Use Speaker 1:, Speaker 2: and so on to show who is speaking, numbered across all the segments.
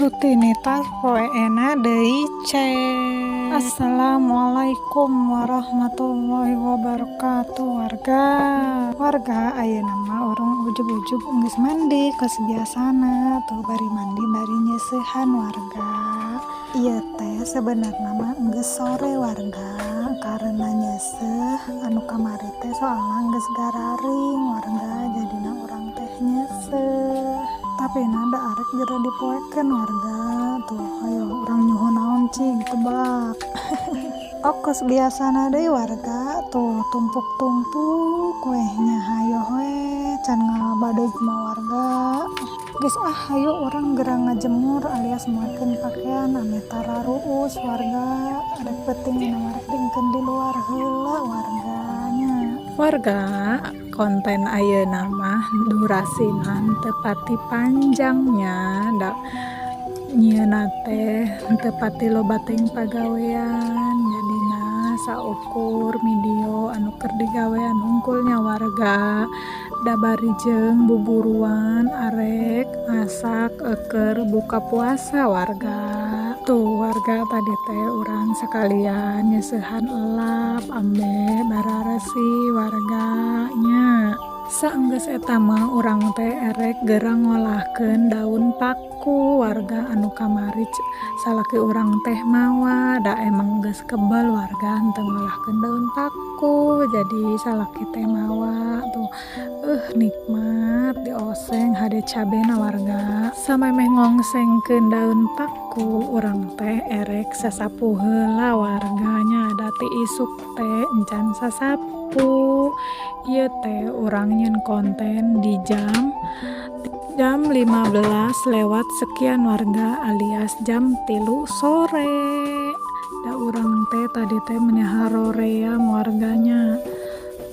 Speaker 1: Rutinitas poeena deui cek. Assalamualaikum warahmatullahi wabarakatuh, warga. Warga, ayeuna mah urang ujug-ujug geus mandi kos biasana tuh, bari mandi bari nyeusehan, warga. Ieu teh sebenarna mah geus sore, warga, karena nyeuseuh anu kamari teh soalna geus gararing, warga, jadina urang teh nyeuseuh. Tapi da arek geura dipoekeun, warga. Tuh, hayo urang nyuhun naon cing tebak. Oh, kos biasana deui, warga. Tuh, tumpuk-tumpuk weh nya, hayoh we can ngabadog mah, warga. Geus ah, hayu urang geura ngajemur alias moekeun pakean ameh tara ruus, warga. Rek peuting mah rek diengkeun di luar heula, warga nya.
Speaker 2: Warga, konten ayeuna mah durasina teu pati panjang nya, da nyieunna teh teu pati loba teuing pagawean, jadina saukur video anu keur digawean hungkul nya, warga. Da bari jeung buburuan arek masak keur buka puasa, warga. Tuh, warga, tadi teh urang sakalian nyeusehan elap ambe bararesi, warga nya. Saenggeus eta mah urang teh erek geura ngolahkeun daun paku, warga, anu kamari salaki urang teh mawa. Da emang geus kebel, warga, henteu ngolahkeun daun paku, jadi salaki teh mawa. Tuh, nikmat dioseng hade cabena, warga. Samemeh ngongsengkeun daun paku, urang teh erek sasapu heula, warga nya, da ti isuk teh encan sasapu. Ieu teh urang nyieun konten di jam jam 15 lewat sekian, warga, alias jam 3 sore. Da urang teh tadi teh meni haroream, warga nya.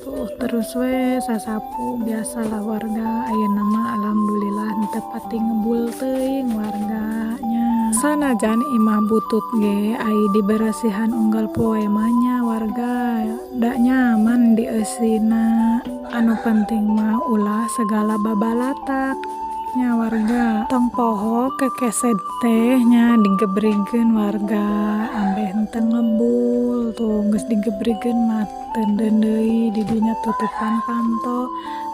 Speaker 2: Tuh, terus we sasapu biasalah, warga. Ayeuna mah alhamdulillah henteu pati ngebul teuing, warga nya. Sanajan imah butut ge ai diberesihan unggal poe mah nya, warga, da nyaman dieusina. Anu penting mah ulah segala babalatak nya, warga. Tong poho kekesed teh nya digebrigkeun, warga, ambeh henteu ngebul. Tuh, geus digebrigkeun mah teundeun deui di dinya tutupan panto.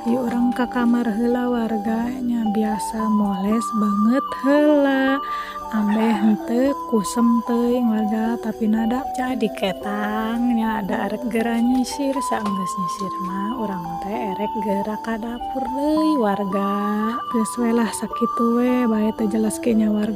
Speaker 2: Ieu urang ka kamar heula, warga nya, biasa moles beungeut heula ambeh henteu kusem teuing, warga. Tapi da jadi ketang nya, da arek geura nyisir. Saenggeus nyisir mah urang teh erek geura ka dapur deui, warga. Geus we lah, sakitu we bae, teu jelas ge nya, warga.